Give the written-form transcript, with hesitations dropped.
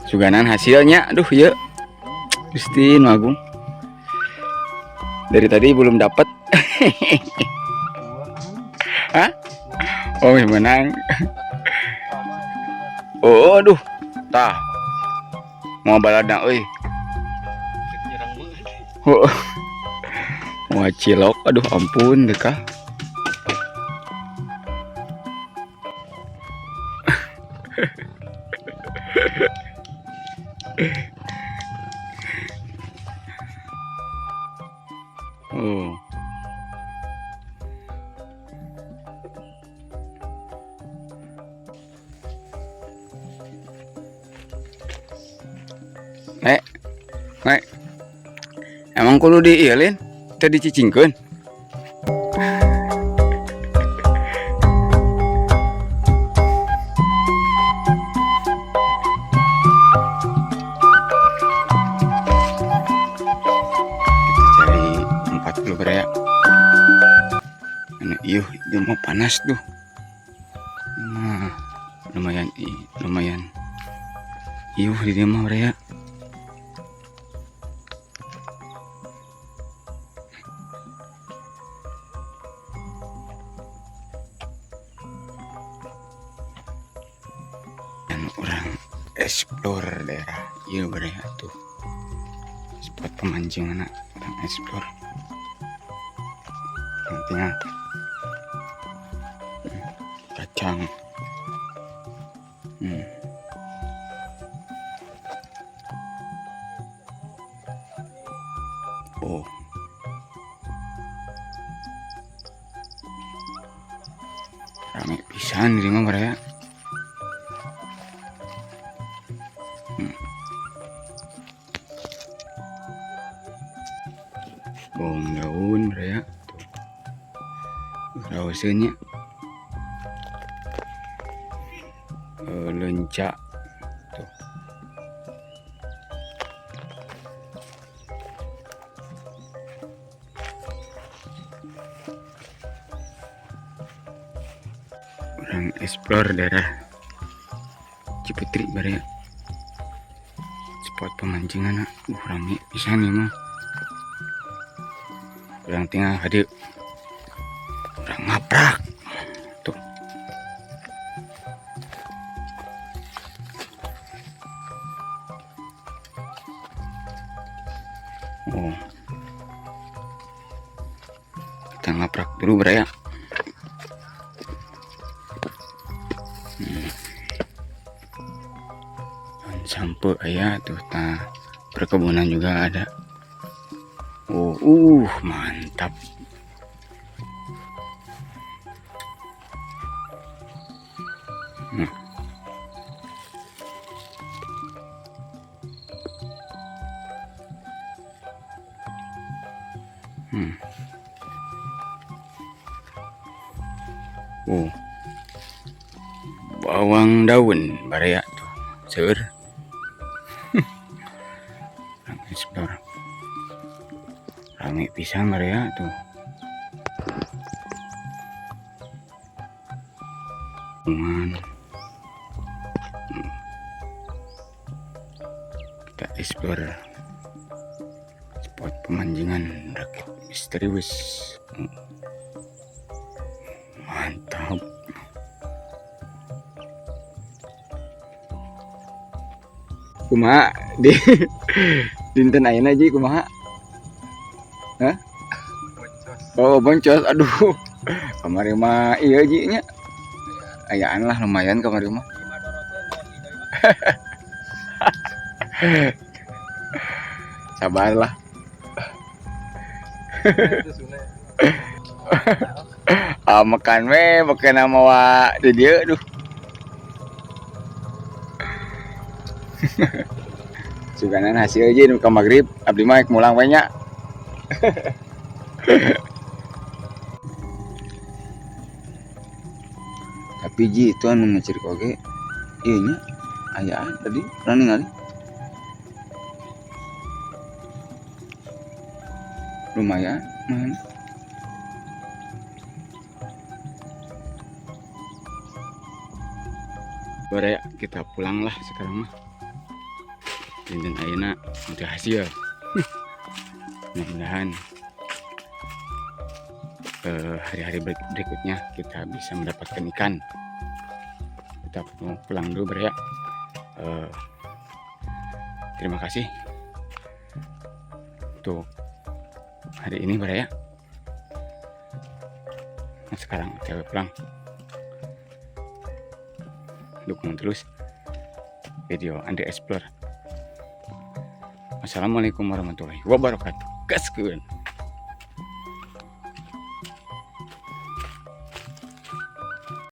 Suganan hasilnya, aduh ya. Gusti nu agung. Dari tadi belum dapat. Hah? Oh, menang. Oh, aduh. Tah. Mau balada euy. Oh. Mau cilok, aduh ampun deh kah. Oh. Nek, nek, emang kudu diielin, teu dicicingkeun. Kita cari tempat dulu ya. Ini iuh, itu mah panas tuh. Nah, lumayan lumayan. Iuh di dieu mah ya. Dan urang explore daerah ieu baraya tuh. Spot pemancingan urang explore. Tinggal kacang. Oh. Rame pisan di mah baraya. Bawang daun baraya tuh. Raoseun nya. Leunca tuh. Urang explore daerah Ciputri baraya. Spot pemancingan rame pisan ieu mah. Urang tinggal ka dieu. Urang ngaprak. Tuh. Oh. Kita ngaprak dulu baraya. Sampo aya tuh, tah perkebunan juga ada. Oh, mantap. Oh. Bawang daun baraya tuh. Seueur. Explore. Rame pisan baraya tuh. Kita explore spot pemancingan rakit misterius. Mantap. Kumaha di dinten ayeuna ji kumaha? Hah? Oh, boncos. Aduh. Kamari mah ieu ji nya. Ayaan lah lumayan kamari mah. Sabarlah. Ah, makan we, makan nama wa di dieu duh. Suganan hasil ji nu ka magrib, abdi mah mulang we nya. Tapi ji itu anu ngecerik oge ieu nya ayaan tadi pernah ningali. Lumayan, mana? Baraya, kita pulang lah sekarang mah. Dinten ayeuna untuk hasil. Mudah-mudahan hari-hari berikutnya kita bisa mendapatkan ikan. Kita mau pulang dulu, Baraya. Terima kasih untuk hari ini, Baraya. Nah, sekarang OTW pulang. Dukung terus video Andre Explore. Wassalamualaikum warahmatullahi wabarakatuh. Gaskeun.